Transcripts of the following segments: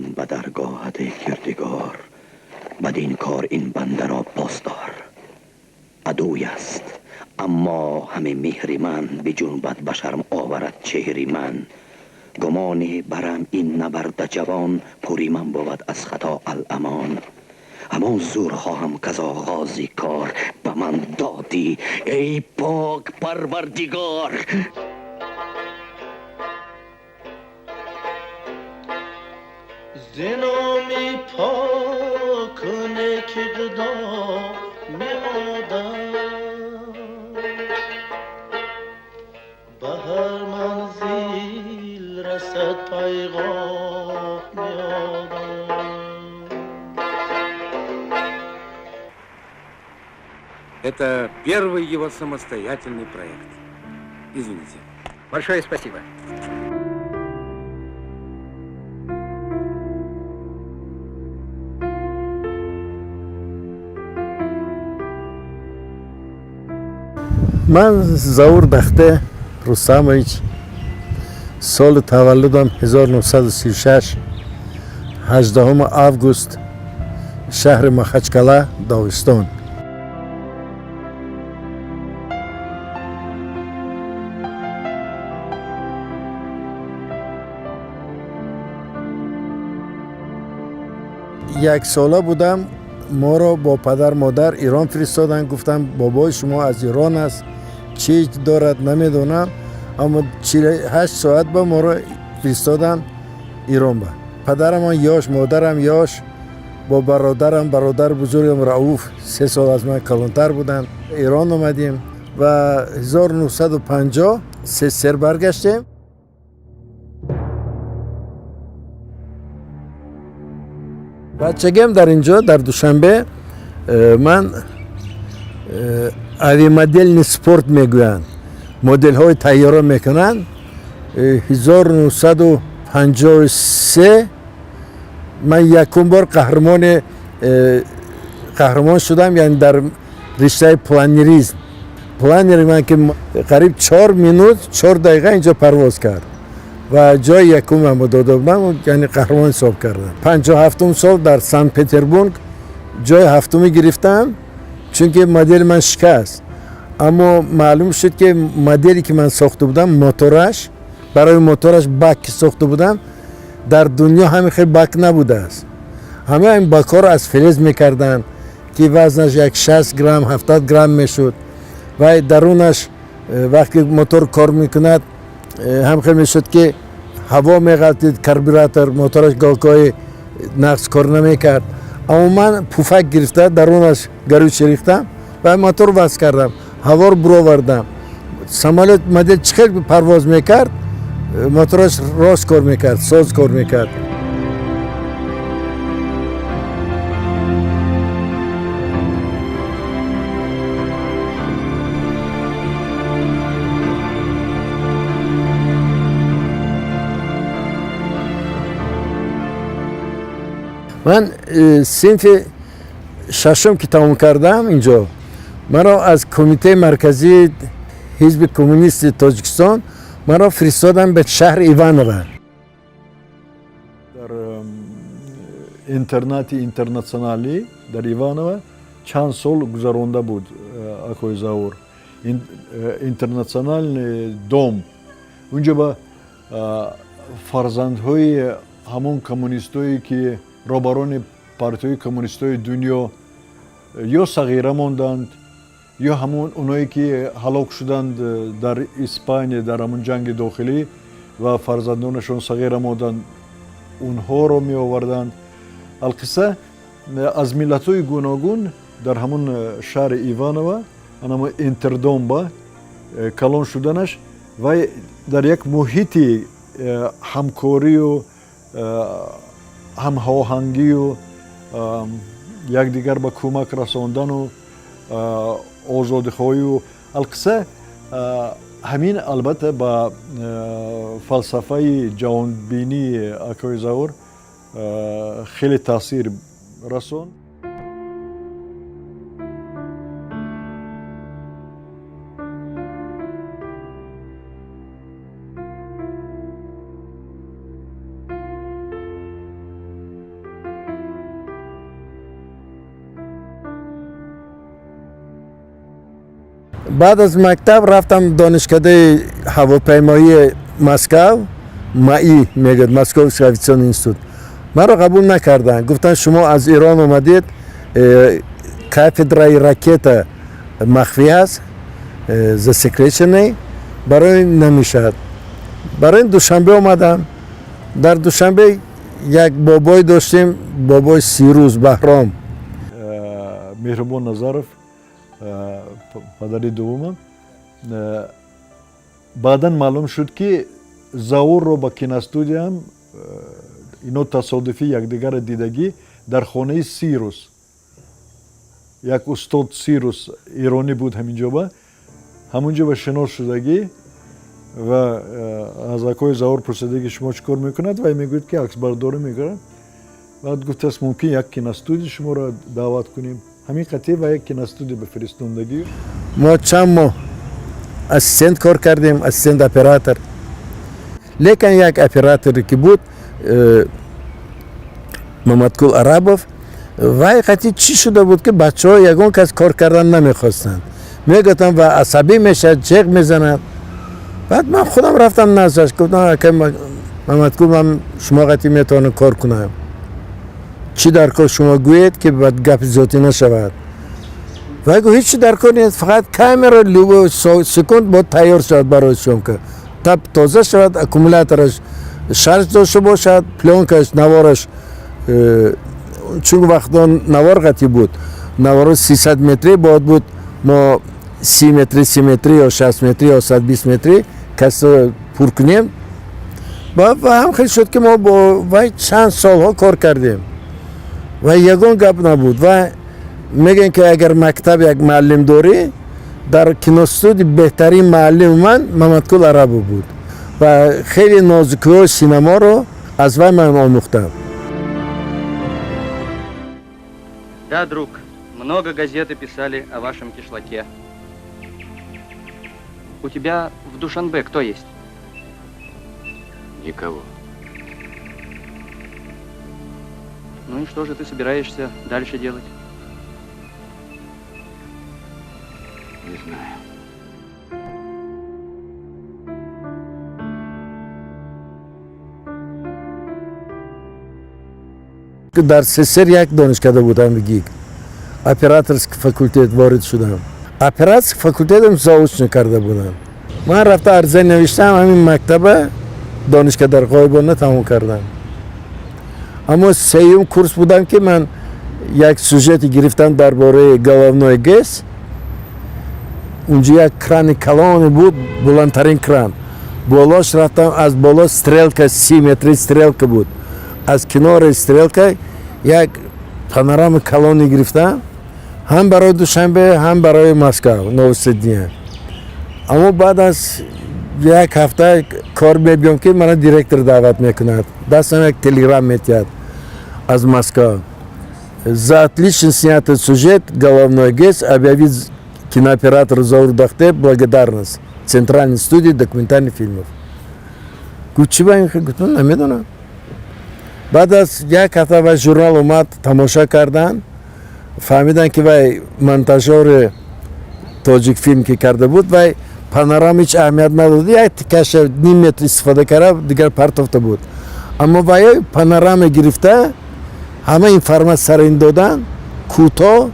Оям ба даргоҳат, эй кирдигор, бадин кор ин бандаро боздор. Адуй аст, аммо ҳаме меҳри ман биҷунбад, ба шарм оварад чеҳри ман. Гумоне барам ин набарда ҷавон, пури ман бувад аз хато аламон. Ҳамон зур хоҳам, каз оғози кор ба ман додӣ, эй пок парвардигор. Зи номи поку некиқдоми одам ба ҳар манзил расад пайғоми одам. Это первый его самостоятельный проект. Извините. Большое спасибо. Ман Заур Дахте Рустамович, соли таваллудам 1936, 18 август, шаҳри Махачкала, Доғистон. Яксола будам, моро бо падар модар Ирон фиристоданд. Гуфтам, бобои шумо аз Ирон аст, чӣ дорад, намедонам, аммо 48 соат ба моро фиристоданд Ирон. Ба падарамон ёш, модарам ёш, бо бародарам, бародари бузургам Рауф 3 сол аз ман калонтар буданд, Ирон омадем ва 1950 СССР баргаштем. Бачагиам дар инҷо, дар Душанбе, ман авиамодельный спорт мегӯянд, моделҳои тайёра мекунанд. 1953 ман якум бор қаҳрамон шудам, яъне дар риштаи планеризм. Планери ман ки қариб 4 минут 4 дақиқа инҷо парвоз кард ва ҷои якумамро дода будам, яъне қаҳрамон ҳисоб кардам. 57-ум сол дар Санкт Петербург ҷои ҳафтуме гирифтам, чунки модели ман шикаст. Аммо маълум шуд, ки моделе ки ман сохта будам, мотораш, барои мотораш бак ки сохта будам, дар дунё ҳамин хел бак набудааст. Ҳама ин бакҳоро аз флез мекарданд, ки вазнаш як 60 грамм, 70 грамм мешуд ва дарунаш вақте мотор кор мекунад, ҳам хел мешуд, ки ҳаво меғалтид, карбюратор мотораш гоҳгоҳи нақс кор намекард. Аммо ман пуфак гирифта, дарунаш горючий рехтам ва мотор васл кардам, ҳаворо буровардам. Самолёт, модел чӣ хел парвоз мекард, мотораш рост кор мекард, соз кор мекард. Ман синфи шашум ки тамом кардам, инҷо маро аз Кумитаи марказии Ҳизби коммунисти Тоҷикистон маро фиристоданд ба шаҳри Иваново. Дар интернати интернационалӣ дар Иваново чанд сол гузаронда буд акои Заур. Интернациональный дом, унҷо ба фарзандҳои ҳамон коммунистое ки роҳбарони партияҳои коммунистои дунё ё сағира монданд, ё ҳамон оное ки ҳалок шуданд дар Испания дар ҳамон ҷанги дохилӣ ва фарзандонашон сағира монданд, онҳоро меоварданд. Алқисса, аз миллатҳои гуногун дар ҳамон шаҳри Иваново, анамо интердомба калон шуданаш, вай дар як муҳити ҳамкорию ҳамоҳангию якдигар ба кӯмак расондану озодихоҳию, алқисса, ҳамин албатта ба фалсафаи ҷаҳонбинии акои Заур хеле таъсир расонд. Баъд аз мактаб рафтам донишкадаи ҳавопаймоии Москав, МАИ мегӯяд, Московский авиационный институт. Маро қабул накарданд, гуфтанд, шумо аз Ирон омадед, кафедраи ракета махфӣ аст, засекреченный, барои намешавад. Барои Душанбе омадам. Дар Душанбе як бобой доштем, бобои Сирӯз Баҳром. Меҳрубон Назаров, падари дуввумам. Баъдан маълум шуд, ки Заурро ба киностудияам ино тасодуфӣ якдигарро дидагӣ дар хонаи Сирус, як устод Сирус иронӣ буд, ҳаминҷоба, ҳамунҷо ба шинос шудагӣ ва аз акои Заур пурсидаги, шумо чӣ кор мекунад? Вай мегӯяд, ки аксбардорӣ мекунад. Баъд гуфтааст, мумкин як киностудия шуморо даъват кунем. Ҳамин қатъи ва як киностудия ба фиристондагӣ. Мо чанд моҳ ассистент кор кардем, ассистент оператор. Лекин як операторе ки буд, Мамадкул Арабов, вай қатъи чӣ шуда буд, ки бачаҳо ягон кас кор кардан намехостанд, мегуфтанд ва асабӣ мешавад, ҷеғ мезанад. Баъд ман худам рафтам наздаш, гуфтам, акай Мамадкул, ман шумо қатъи метавонам кор кунам, чӣ дар кор шумо гӯед, ки баъд гапи зиёдӣ нашавад. Вай гуфт, ҳеҷ чи дар кор нест, фақат камера любой секунд бояд тайёр шавад барои съёмка, таб тоза шавад, аккумулятораш шарж дошта бошад, плёнкаш, навораш, чун вақто навор қатъӣ буд, наворо 300 метрӣ бояд буд, мо 30 метрӣ, 30 метрӣ ё 60 метрӣ ё 120 метрӣ касро пур кунем. Ва ҳам хел шуд, ки мо бо вай чанд солҳо кор кардем ва ягон гап набуд. Ва мегӯем, ки агар мактаб як муаллим дорӣ, дар киностудия беҳтарин муаллими ман Мамадкул Арабов буд ва хеле нозукиҳои синаморо аз вай ман омӯхтам. Да, друг, много газеты писали о вашем кишлаке. У тебя в Душанбе кто есть? Никого. Ну и что же ты собираешься дальше делать? Не знаю. Дар СССР як донишкада будам, ВГИК, операторский факультет ворид шудам. Операторский факультетам заочно карда будам. Ман рафта арза навиштам, ҳамин мактаба донишкадар ғоибона тамом кардам. Аммо сеюм курс будам, ки ман як сюжете гирифтам дар бораи головной ГЭС. Унҷо як крани калоне буд, баландтарин кран. Болош рафтам, аз боло стрелка, 30 метри стрелка буд, аз кинори стрелка як панорами калоне гирифтам, ҳам барои Душанбе, ҳам барои Москав, Новости дня. Аммо баъд аз як ҳафта кор мебиём, ки мана директор даъват мекунад, дастам як телеграм метиҳад аз Москва: «За отлично снятый сюжет головной ГЭС объявить кинооператору Зауру Дахте благодарность Центральной студии документальных фильмов». Гуфт, чӣ ба ин? Гуфтам, намедонам. Баъд аз як ҳафта вай журнал омад, тамоша карданд, фаҳмиданд, ки вай монтажёри Тоҷикфилм ки карда буд, вай панорама ҳеҷ аҳамият надод, як тикаша ним метр истифода карда, дигар партофта буд. Аммо вай панорама гирифта, ҳама информатсия сара ин додан, кӯтоҳ,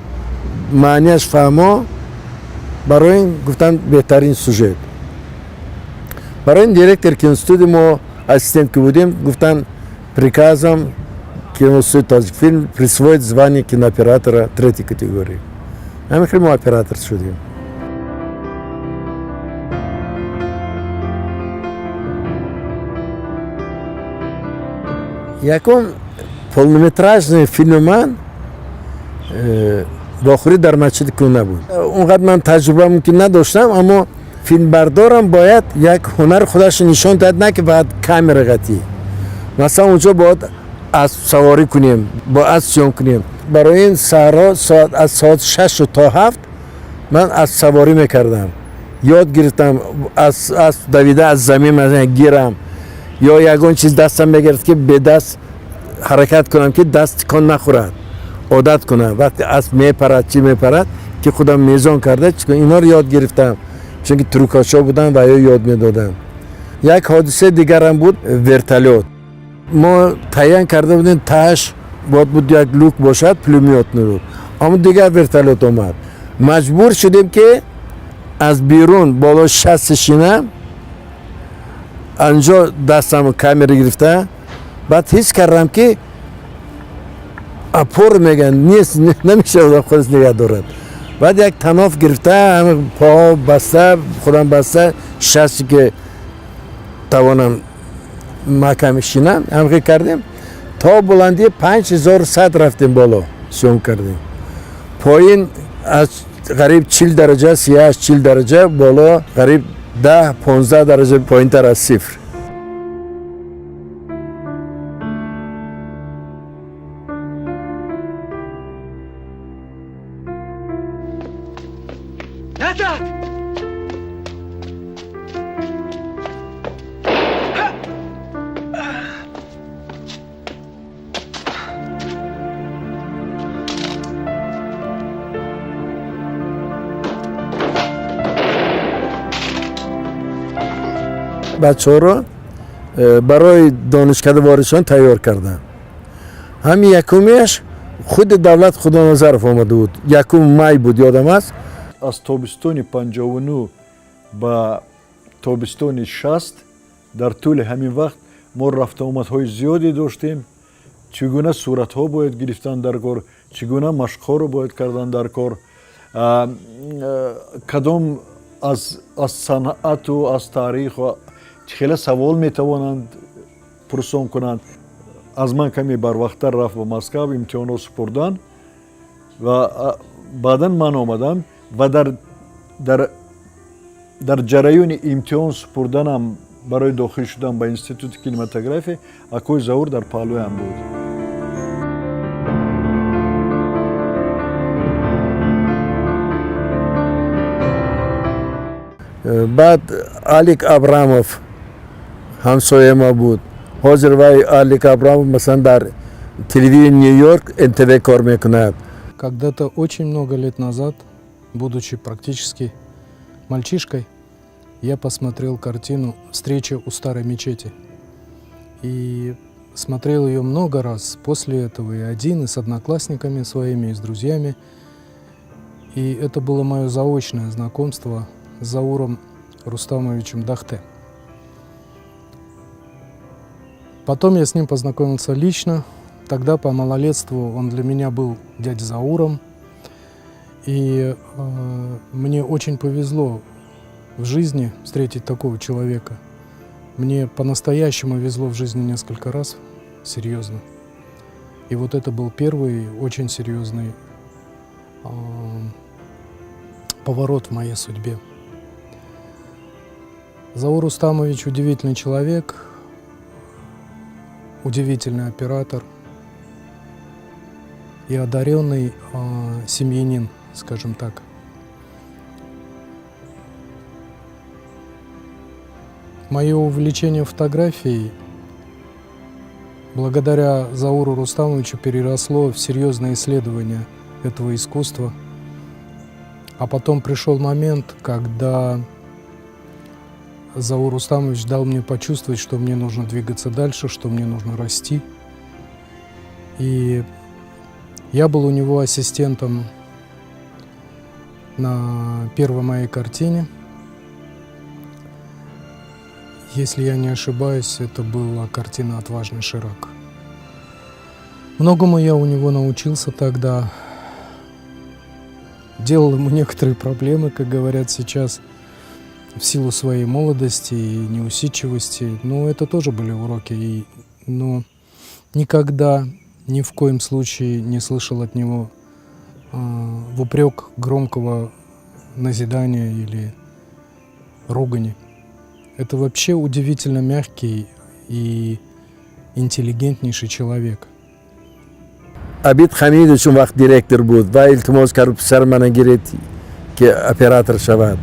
маънияш фаҳмо. Барои ин гуфтанд, беҳтарин сюжет. Барои ин директор киностудия, мо ассистент ки будем, гуфтанд, приказом киностудия Тоҷикфилм присвоить звание кинооператора третьей категории. Ҳамин хел мо оператор шудем. Якум полнометражный филми ман «Вохӯрӣ дар масҷиди кӯҳна» буд. Он қадр ман таҷриба мумкин надоштам, аммо филмбардорам бояд як ҳунари худашро нишон диҳад, на ки бояд камера қатӣ. Масалан, унҷо бояд аспсаворӣ кунем, бо асп съём кунем. Барои ин саҳро соат аз соат 6 то 7 ман аспсаворӣ мекардам, ёд гирифтам аз асп давида, аз замин масалан гирам ё ягон чиз дастам мегирифт, ки бедаст ҳаракат кунам, ки даст тикон нахӯрад, одат кунам. Вақте асп мепарад, чӣ мепарад. Ки худам мезон карда, инҳоро ёд гирифтам, чунки трюкачо буданд ва ё ёд медоданд. Як ҳодисаи дигарам буд. Вертолёт мо таъян карда будем, тааш бояд буд як люк бошад, пулемётный люк. Аммо дигар вертолёт омад, маҷбур шудем, ки аз берун боло шасси шина, анҷо дастам камера гирифта. Баъд ҳис кардам, ки опор мегӯянд нест, намешавад худаш нигаҳ дорад. Баъд як таноф гирифта, поҳо баста, худам баста, шасси, ки тавонам маҳкам шинам. Ҳамхел кардем, то баландии 5100 рафтем боло, съёмка кардем. Поин аз қариб 40 дараҷа, 38, 40 дараҷа, боло қариб 10, 15 дараҷа поинтар аз сифр. Назад! Бачаҳоро барои донишкада ворид шудан тайёр кардам. Ҳамин якумеш худи Давлат Худоназаров омада буд, 1 май буд, ёдам аст. Аз тобистони 59 ба тобистони 60, дар тӯли ҳамин вақт мо рафтуомадҳои зиёде доштем. Чӣ гуна суратҳо бояд гирифтан дар кор, чӣ гуна машқҳоро бояд кардан дар кор, кадом аз санъату аз таъриху чӣ хеле савол метавонанд пурсон кунанд. Аз ман каме барвақттар рафт ба Москав имтиҳонҳо супурдан ва баъдан ман омадам ва дар ҷараёни имтиҳон супурданам барои дохил шудан ба Институти кинематография акои Заур дар паҳлӯям буд. Баъд Алик Абрамов ҳамсояи мо буд. Ҳозир вай, Алик Абрамов, масалан, дар телевидении Нью Йорк, НТВ кор мекунад. Когда-то очень много лет назад, будучи практически мальчишкой, я посмотрел картину «Встреча у старой мечети». И смотрел ее много раз после этого и один, и с одноклассниками своими, и с друзьями. И это было мое заочное знакомство с Зауром Рустамовичем Дахте. Потом я с ним познакомился лично. Тогда по малолетству он для меня был дядей Зауром. И мне очень повезло в жизни встретить такого человека. Мне по-настоящему везло в жизни несколько раз, серьезно. И вот это был первый очень серьезный поворот в моей судьбе. Заур Рустамович удивительный человек, удивительный оператор и одаренный семьянин, скажем так. Мое увлечение фотографией благодаря Зауру Рустамовичу переросло в серьезное исследование этого искусства. А потом пришел момент, когда Заур Рустамович дал мне почувствовать, что мне нужно двигаться дальше, что мне нужно расти. И я был у него ассистентом на первой моей картине. Если я не ошибаюсь, это была картина «Отважный Ширак». Многому я у него научился тогда. Делал ему некоторые проблемы, как говорят сейчас, в силу своей молодости и неусидчивости. Но это тоже были уроки. Но никогда, ни в коем случае не слышал от него в упрек громкого назидания или ругани. Это вообще удивительно мягкий и интеллигентнейший человек. Абид Хамидович он вақт директор буд ва илтимос кард, писар мана гиред, ки оператор шавад.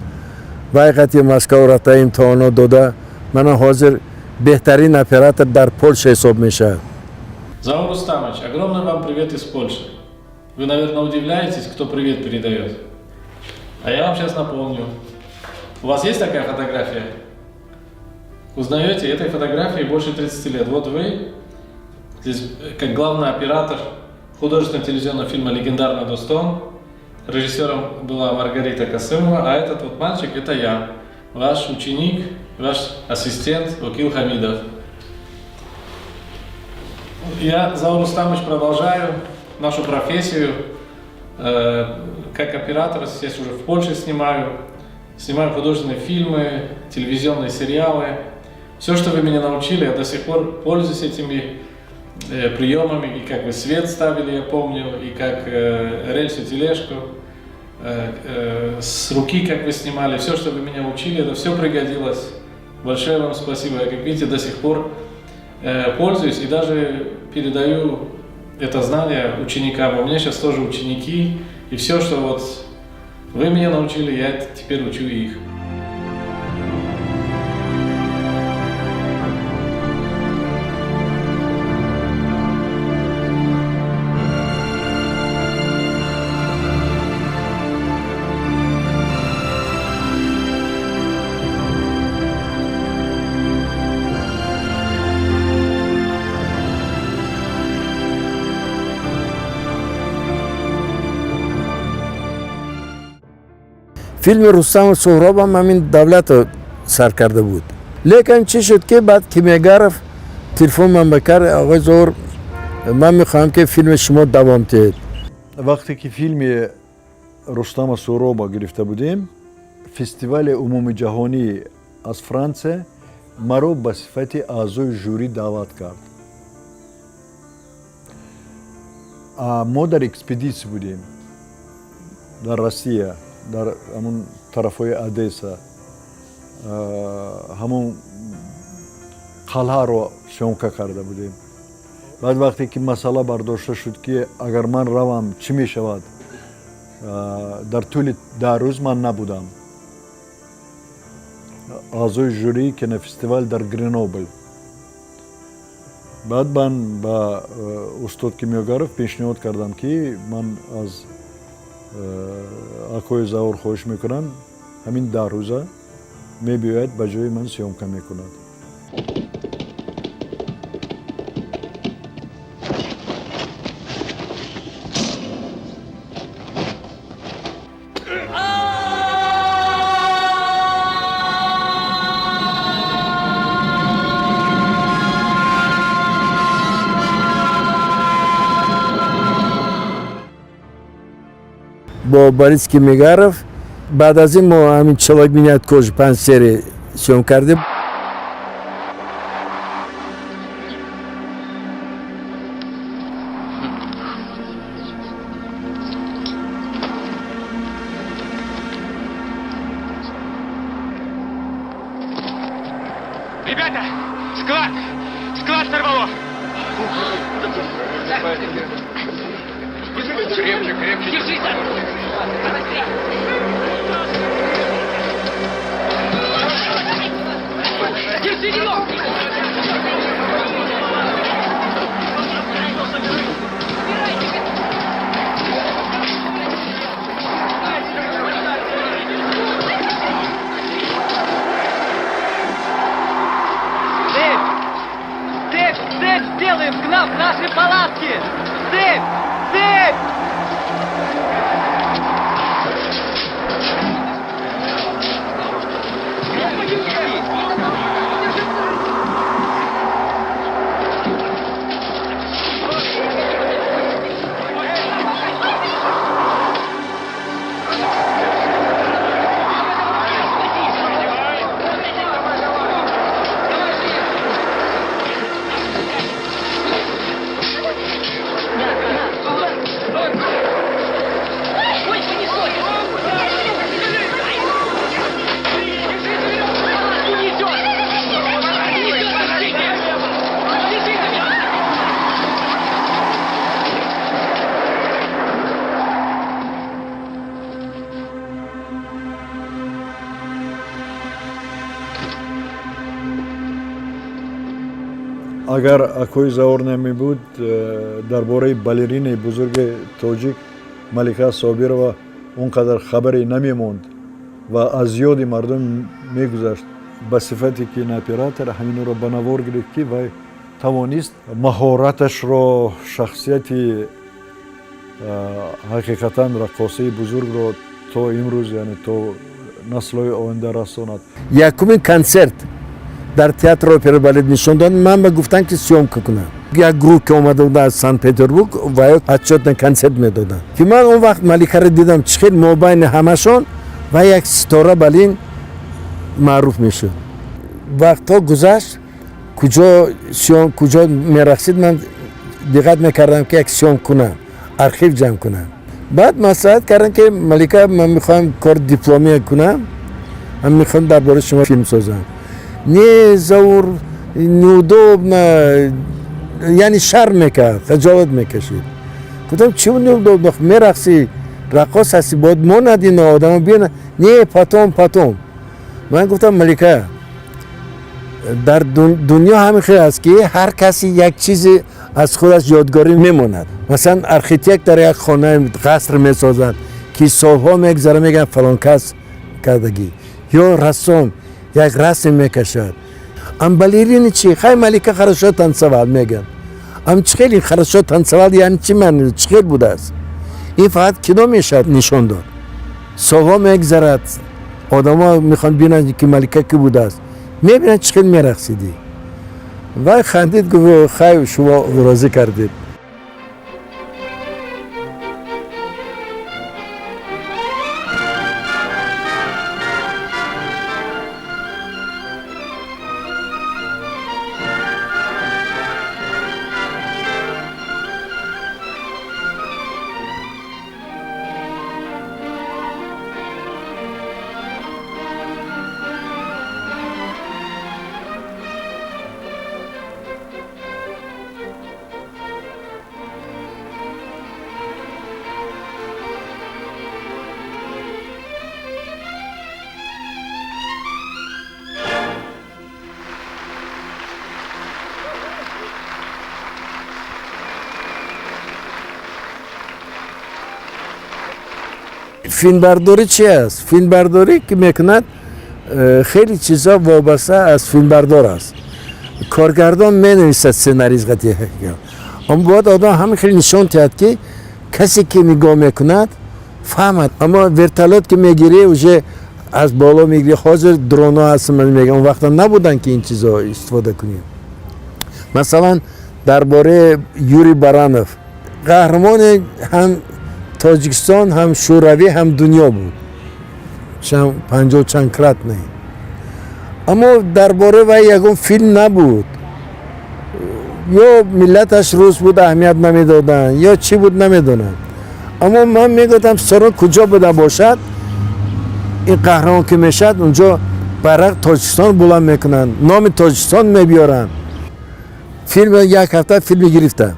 Вай қати Москав рафта, имтиҳонот дода. Мана ҳозир беҳтарин оператор дар Польша ҳисоб мешавад. Заур Рустамович, огромный вам привет из Польши. Вы, наверное, удивляетесь, кто привет передает. А я вам сейчас напомню. У вас есть такая фотография? Узнаете, этой фотографии больше 30 лет. Вот вы здесь как главный оператор художественного телевизионного фильма «Легендарный Достон». Режиссером была Маргарита Касымова, а этот вот мальчик – это я, ваш ученик, ваш ассистент Вакил Хамидов. Я, Заур Рустамович, продолжаю нашу профессию как оператор, здесь уже в Польше снимаю, снимаю художественные фильмы, телевизионные сериалы. Все, что вы меня научили, я до сих пор пользуюсь этими приемами, и как вы свет ставили, я помню, и как рельсу, тележку, с руки, как вы снимали, все, что вы меня учили, это все пригодилось. Большое вам спасибо. Я, как видите, до сих пор пользуюсь и даже передаю это знание ученикам. У меня сейчас тоже ученики, и все, что вот вы меня научили, я теперь учу их. Филми Рустам Суҳроб ҳам ҳамин давлатро сар карда буд. Лекин чӣ шуд, ки баъд Кимиёгаров телефон ман бакард: «Оғои Зовур, ман мехоҳам, ки филми шумо давом диҳед». Вақте ки филми Рустама Суҳроба гирифта будем, фестивали умумиҷаҳонӣ аз Франсия маро ба сифати аъзои жюрӣ даъват кард. Мо дар экспедитсия будем дар Россия, дар ҳамун тарафҳои Одесса, ҳамун қалъаро съёмка карда будем. Баъд вақте ки масъала бардошта шуд, ки агар ман равам, чӣ мешавад, дар тӯли 10 рӯз ман набудам, аъзои жюрии кинофестивал дар Гренобл. Баъд ман ба устод Кимёгаров пешниҳод кардам, ки ман аз акои Заур хоҳиш мекунам, ҳамин 10 рӯза мебиёяд, ба ҷои ман съёмка мекунад. Бо Борис Кимигаров баъд аз ин мо ҳамин «Человек меняет кожу» панҷ серия съём кардем. Ребята, склад! Склад сорвало! Крепче, крепче. Держись! Держи его! Цепь! Цепь! Цепь сделаем к нам в наши палатки! Цепь! Цепь! Агар акои Заур намебуд, дар бораи балеринаи бузурги тоҷик Малика Собирова Он қадар хабаре намемонд ва аз ёди мардум мегузашт. Ба сифате кинооператор ҳаминро ба навор гирифт, ки вай тавонист маҳораташро, шахсияти ҳақиқатан раққосаи бузургро то имрӯз, яъне то наслҳои оянда расонад. Якумин консерт дар театр опера балет нишон дод. Ман ба гуфтам, ки съёмка кунам. Як гурӯҳ ки омада буда аз Санкт Петербург ва ё отчётный консерт медоданд, ки ман он вақт Маликаро дидам, чӣ хел мобайни ҳамашон ва як ситора балин маъруф мешуд. Вақтҳо гузашт, куҷо съём, куҷо мерақсид, ман диққат мекардам, ки як съём кунам, архив ҷамъ кунам. Баъд маслиҳат кардам, ки Малика, ман мехоҳам кор дипломия кунам, ман мехоҳам дар бораи шумо филм созам. Не, Заур, неудобно, яъне шарм мекард, хиҷолат мекашид. Гуфтам, чӣ неудобно, мерақсӣ, раққос ҳастӣ, бояд монад ино, одамо биёна. Не, потом, потом. Ман гуфтам, Малика, дар дунё ҳамин хел аст, ки ҳар касе як чизе аз худаш ёдгорӣ мемонад. Масалан, архитектор як хонаи қаср месозад, ки солҳо мегузара, мегӯянд, фалон кас кардагӣ, ё рассом як расм мекашад. Ам балерини чӣ? Хай, Малика хорошо танцевал, мегӯянд. Ам чӣ хеле хорошо танцевал, яъне чӣ маъни, чӣ хел будааст? Ин фақат кино мешавад нишон дод. Солҳо мегузарад, одамо мехоҳанд бинанд, ки Малика кӣ будааст, мебинанд, чӣ хел мерақсидӣ. Вай хандид, гуфт, хай, шумо розӣ кардед. Филмбардорӣ чи аст? Филмбардорӣ ки мекунад, хеле чизҳо вобаста аз филмбардор аст. Коргардон менависад сценарист қатъи, аммо бояд одам ҳамин хеле нишон диҳад, ки касе ки нигоҳ мекунад, фаҳмад. Аммо вертолёт ки мегирӣ, уже аз боло мегирӣ. Ҳозир дронҳо ҳаст, ман мегӯям, он вақта набуданд, ки ин чизҳо истифода кунем. Масалан, дар бораи Юрий Баранов, қаҳрамони ҳам Тоҷикистон, ҳам Шӯравӣ, ҳам дунё буд, панҷоҳ чанд кратный, аммо дар бораи вай ягон филм набуд. Ё миллаташ рус буд, аҳамият намедоданд, ё чӣ буд, намедонам. Аммо ман мегуфтам, ситора куҷо буда бошад, ин қаҳрамон ки мешавад, унҷо байрақ Тоҷикистон буланд мекунанд, номи Тоҷикистон мебиёранд. Филм як ҳафта филме гирифтам.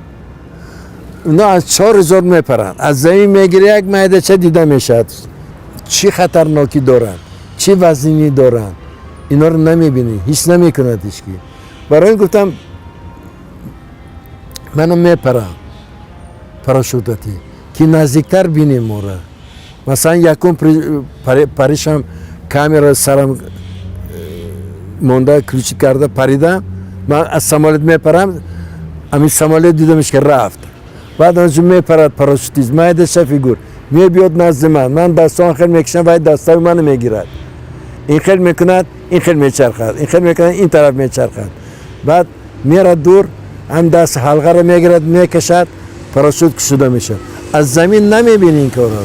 Ино аз 4000 мепаранд, аз замин мегири, як майдача дида мешавад. Чӣ хатарнокӣ доранд, чӣ вазнинӣ доранд, инҳоро намебинӣ, ҳис намекунад ҳечки. Барои ин гуфтам, манам мепарам парашютатӣ, ки наздиктар бинем моро. Масалан, якум паришам, камера сарам монда, включить карда паридам. Ман аз самолёт мепарам, ҳамин самолёт дида мешавад, ки рафт. Баъд анҷо мепарад парашютист, майдаша фигур мебиёд назди ман, ман дастон хел мекашам, вай дастои ману мегирад, ин хел мекунад, ин хел мечархад, ин хел мекунад, ин тараф мечархад, баъд мерад дур, ҳам даст ҳалқаро мегирад, мекашад, парашют кушода мешавад. Аз замин намебинӣ ин корро.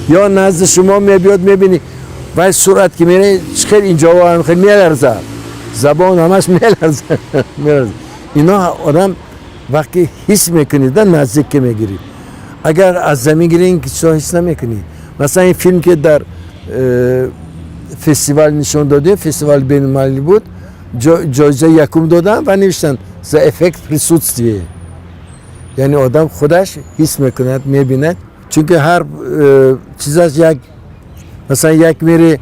Ё назди шумо мебиёд, мебинӣ, вай суръат ки мере, хел инҷо хел меларзад, забон ҳамаш меларзад. Ино одам вақте ҳис мекунӣ, да, наздик ки мегирӣ. Агар аз замин гирӣ, ин чизҳо ҳис намекунӣ. Масалан, ин филм ки дар фестивал нишон додем, фестивали байналмилалӣ буд, ҷоизаи якум додам ва навиштанд за эффект присутствия, яъне одам худаш ҳис мекунад, мебинад, чунки ҳар чизаш як, масалан, як мери,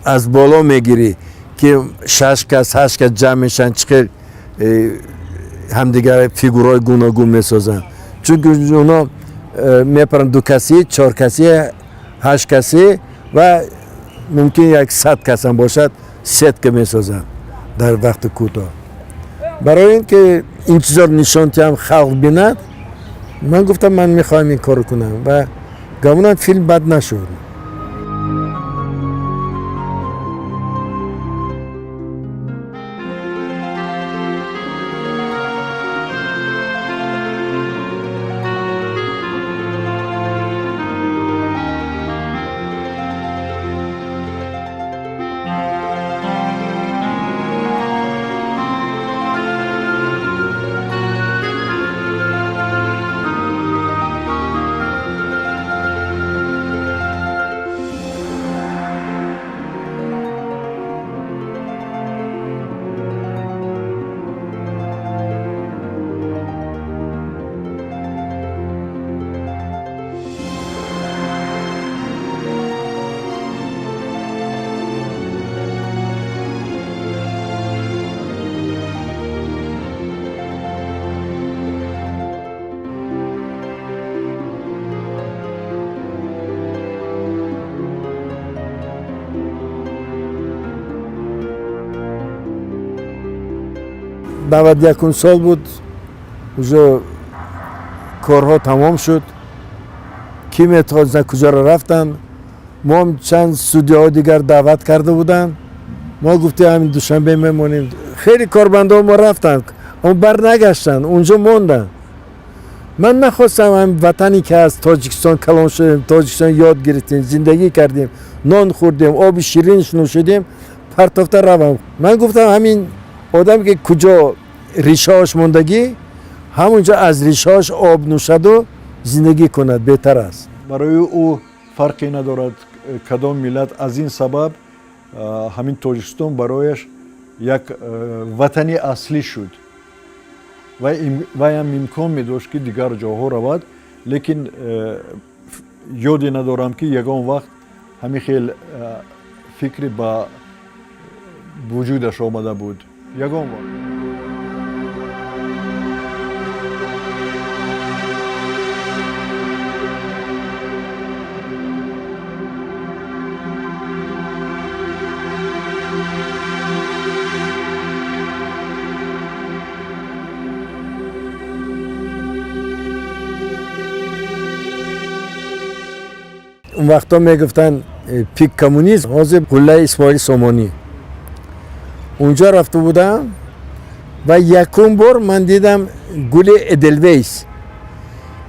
аз боло мегирӣ, ки шаш кас, ҳашт кас ҷамъ мешаванд, чӣ хел ҳамдигар фигурҳои гуногун месозанд, чунки оно мепаранд дукасӣ, чоркасӣ. 8 каси ва мумкин 100 кас ҳам бошад, сетка месозанд дар вақти кӯтоҳ. Барои ин ки ин чизоро нишон диҳам, халқ бинад, ман гуфтам ман мехоҳам ин корро кунам ва гамонам филм бад нашуд. Навад якум сол буд, уже корҳо тамом шуд. Ки метавонист куҷоро рафтанд. Мо ҳам чанд студияҳо дигар даъват карда буданд. Мо гуфтем ҳамин Душанбе мемонем. Хеле корбандҳо мо рафтанд, аммо барнагаштанд, унҷо монданд. Ман нахостам ҳамин ватане ки аз Тоҷикистон калон шудем, Тоҷикистон ёд гирифтем, зиндагӣ кардем, нон хӯрдем, оби ширинш нӯшидем, партофта равам. Ман гуфтам ҳамин одаме ки куҷо ришааш мондагӣ, ҳамонҷо аз ришааш об нӯшаду зиндагӣ кунад беҳтар аст. Барои ӯ фарқе надорад кадом миллат. Аз ин сабаб ҳамин Тоҷикистон барояш як ватани аслӣ шуд. Вайам имкон медошт ки дигар ҷоҳо равад, лекин ёде надорам ки ягон вақт ҳамин хел фикре ба вуҷудаш омада буд. Ягон вақт. Он вақто мегуфтанд пик коммунизм, ҳозир қуллаи Исмоили Сомонӣ. Унҷо рафта будам ва якум бор ман дидам гули Эделвейс.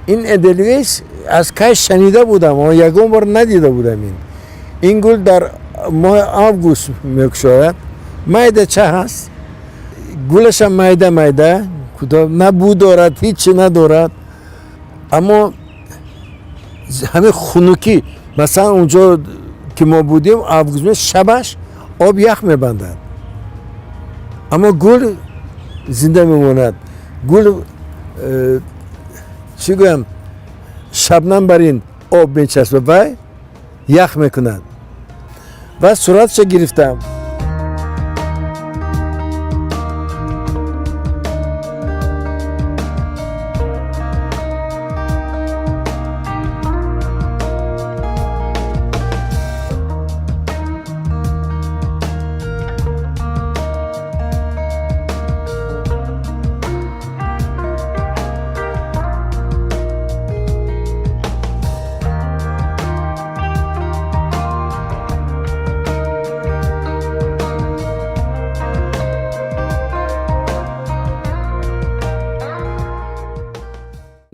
Ин Эделвейс аз кай шанида будам, аммо ягон бор надида будам. Ин гул дар моҳи август мекушояд. Майда ча ҳаст, гулашам майда майда, на бӯ дорад, ҳеҷ надорад, аммо ҳамин хунукӣ, масалан унҷо ки мо будем август шабаш об ях мебандад, аммо гул зинда мемонад. Гул чӣ гӯям, шабнам бар ин об мечаспад, вай ях мекунад. Ва суратша гирифтам.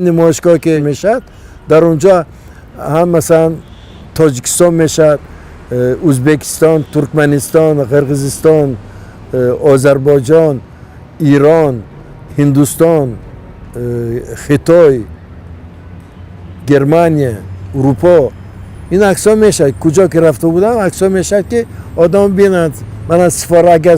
Намоишгоҳ ки мешавад, дар онҷо ҳам масалан Тоҷикистон мешавад, Ӯзбекистон, Туркманистон, Қирғизистон, Озарбойҷон, Ирон, Ҳиндустон, Хитой, Германия, Урупо. Ин аксҳо мешавад. Куҷо ки рафта будам, аксҳо мешавад ки одам бинанд. Мана сифора, агар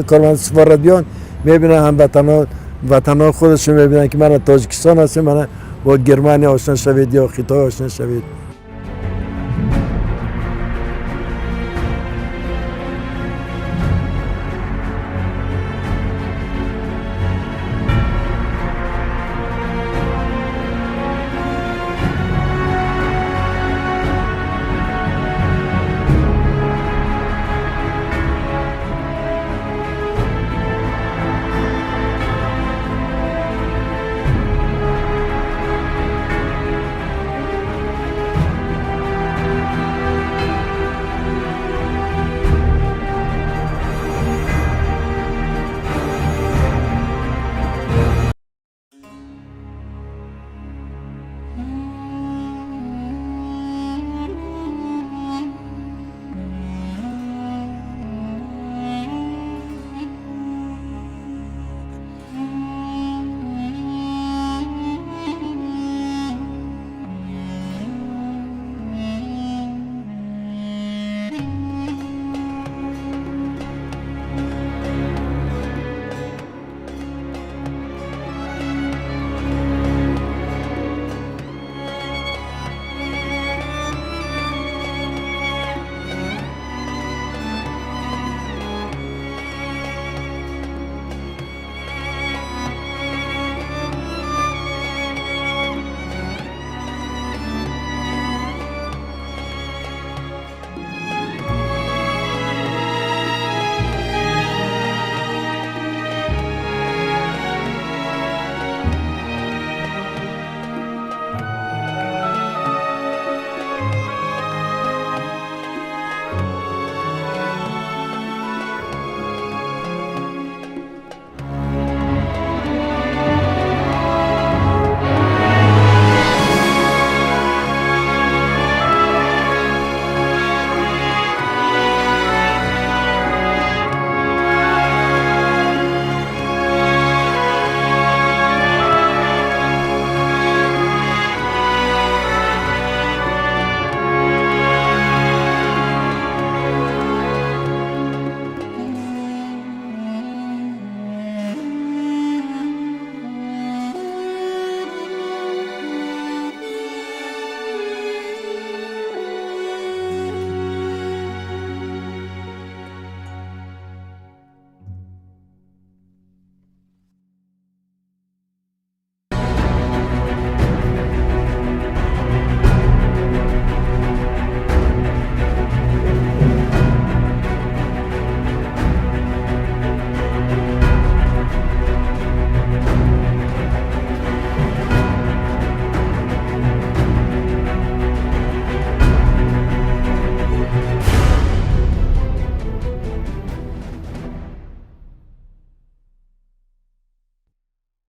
корманд сифора биён, мебинанд ҳамватанон, ватанҳои худашон мебинанд ки мана Тоҷикистон ҳастем, мана бо Германия ошно шавед ё Хитой ошно шавед.